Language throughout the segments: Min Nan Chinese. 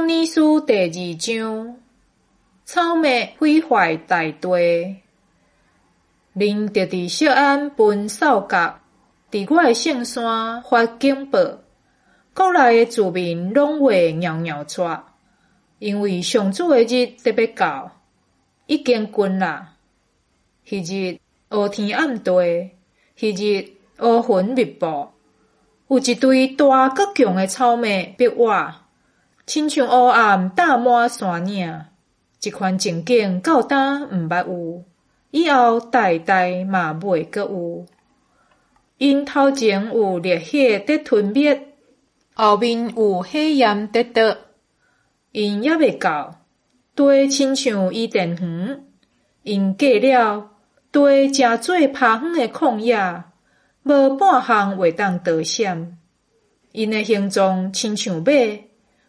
理書第二章，草麥毀壞大地。恁著佇錫安分掃角，佇我的聖山發警報，國內的子民攏會搖搖掣，因為上主的日得欲到，已經近啦。彼日烏天暗地，彼日烏雲密布，有一隊大閣強的草麥逼我，親像烏暗罩滿山嶺。這款情景到今毋捌有，以後代代嘛袂閣有。𪜶頭前有烈火佇吞滅，後面有火焰佇啄。𪜶猶未到，地親像伊甸園；𪜶過了，地成做拋荒的曠野，無半項會當逃閃。𪜶的形狀親像馬，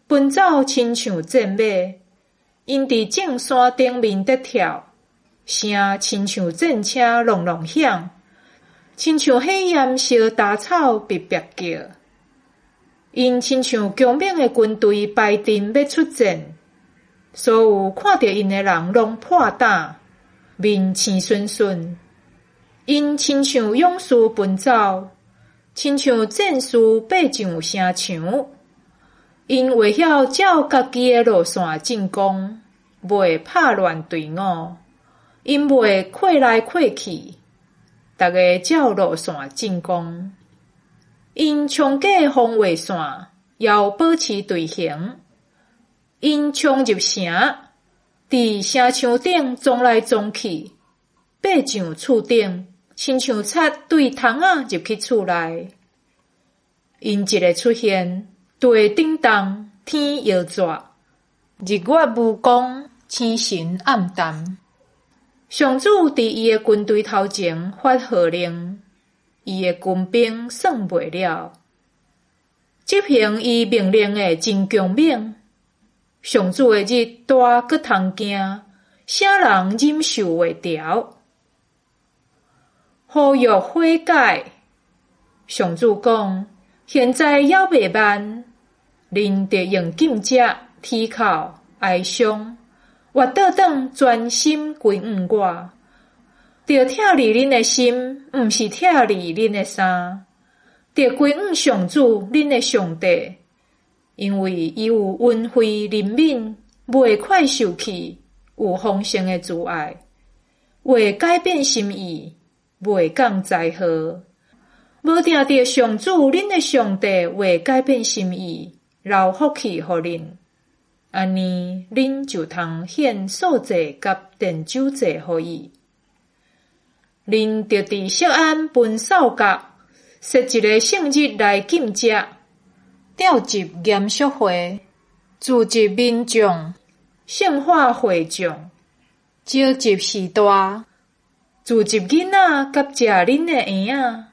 奔走親像戰馬。𪜶佇眾山頂面佇跳，聲親像戰車隆隆響，親像火焰燒稻草爿爿叫。𪜶親像強猛的軍隊排陣欲出戰，所有看著𪜶的人攏破膽，面青恂恂。𪜶親像勇士奔走，親像戰士爬上城牆。𪜶會曉照家己的路線進攻，袂拍亂隊伍。𪜶袂擴來擴去，逐个照路線進攻。𪜶衝過防衛線，猶保持隊形。𪜶衝入城，佇城牆頂撞來撞去，爬上厝頂，親像賊對窗仔入去厝內。𪜶一个出現，地震動，天搖逝，日月無光，星辰暗澹。上主佇伊的軍隊頭前發號令，伊的軍兵算袂了。執行伊命令的真強猛。上主的日大閣通驚，啥人忍受會牢？呼籲悔改。上主講：現在猶未慢，恁著用禁食、啼哭、哀傷，活倒轉專心歸向我。著拆裂恁的心，毋是拆裂恁的衫。著歸向上主恁的上帝，因為伊有恩惠憐憫，袂快受氣，有豐盛的慈愛，會改變心意，袂降災禍。無定著上主恁的上帝會改變心意，留福氣予恁，按呢恁就通獻素祭佮奠酒祭予伊。恁著佇錫安分掃角，設一个聖日來禁食，召集嚴肅會，聚集民眾，聖化會眾，召集士大，聚集囡仔佮食奶的嬰仔。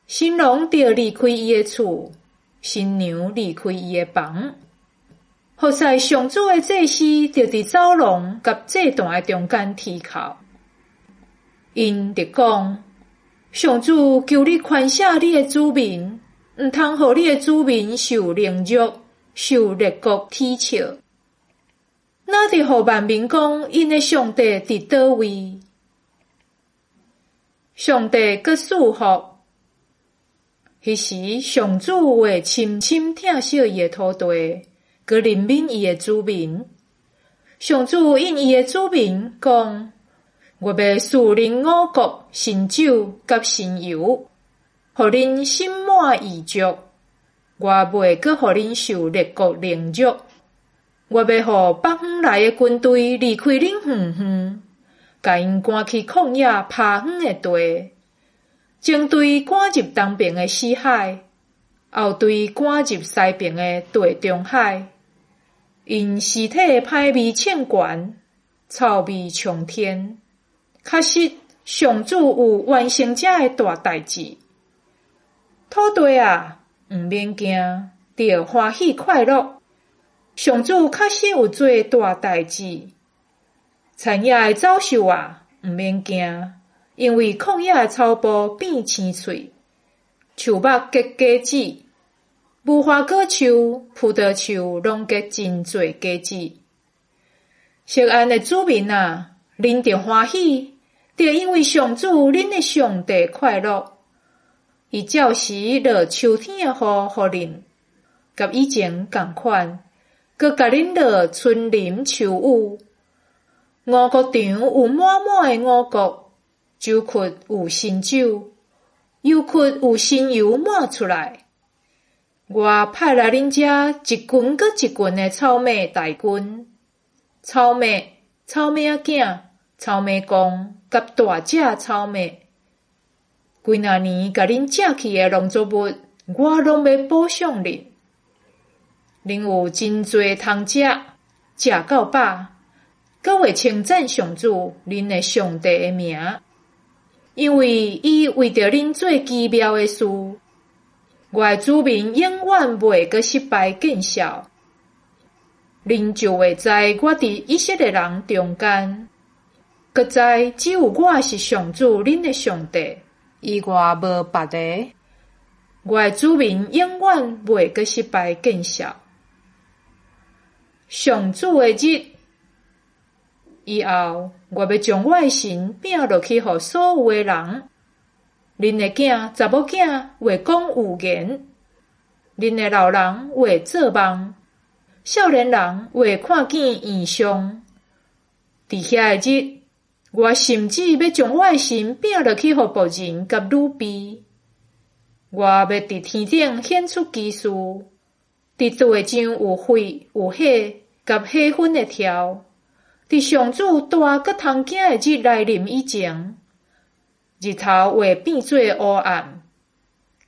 新郎著離開伊的厝，新娘離開伊的房。服侍上主的祭司著佇走廊佮祭壇的中間啼哭。𪜶著講：上主，求你寬赦你的子民，毋通予你的子民受凌辱，受列國恥笑。哪得予萬民講，𪜶的上帝佇佗位？上帝閣賜福。彼時，上主會深深疼惜伊的土地，閣憐憫伊的子民。上主應伊的子民講：我欲賜恁五穀、新酒佮新油，予恁心滿意足。我袂閣予恁受列國凌辱。我欲予北方來的軍隊離開恁遠遠，共𪜶趕去曠野拋荒的地。前隊趕入東爿的死海，後隊趕入西爿的地中海。𪜶屍體歹味衝懸，臭味沖天。確實，上主有完成這个大代誌。土地啊，毋免驚，著歡喜快樂。上主確實有做大代誌。田野的走獸啊，毋免驚。因為曠野的草埔變青翠，樹木結果子，無花果樹、葡萄樹攏結真濟果子。錫安的子民啊，恁著歡喜，著因為上主恁的上帝快樂。伊照時落秋天的雨予恁，佮以前仝款，閣共恁落春霖秋雨。五穀場有滿滿的五穀，酒窟有新酒，油窟有新油滿出來。我派來恁遮一群閣一群的草馬大軍，草馬、草馬仔囝、草馬公佮大隻草馬。幾若年共恁食去的農作物，我攏欲補償恁。恁有真濟通食，食到飽，閣會稱讚上主恁的上帝的名，因為伊為著恁做奇妙的事。我的子民永遠袂閣失敗見笑，恁就會知我佇以色列人中間，閣知只有我是上主恁的上帝，以外無別个。我的子民永遠袂閣失敗見笑。上主的日以後，我欲將我的神摒落去予所有的人。恁的囝、查某囝會講預言，恁的老人會做夢，少年人會看見異象。佇遐个日，我甚至欲將我的神摒落去予僕人佮女婢。我欲佇天頂顯出奇事，佇地上有血、有火佮火薰的柱。佇上主大閣通驚的日來臨以前，日頭會變做烏暗，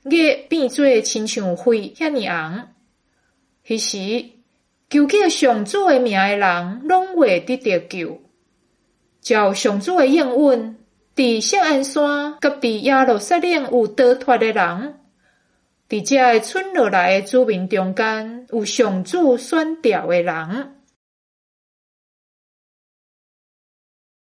月變做親像血遐爾紅。彼時，求叫上主的名的人，攏會得著救。照上主的應允，佇錫安山佮佇耶路撒冷有逃脫的人，佇遮个剩落來的子民中間，有上主選召的人。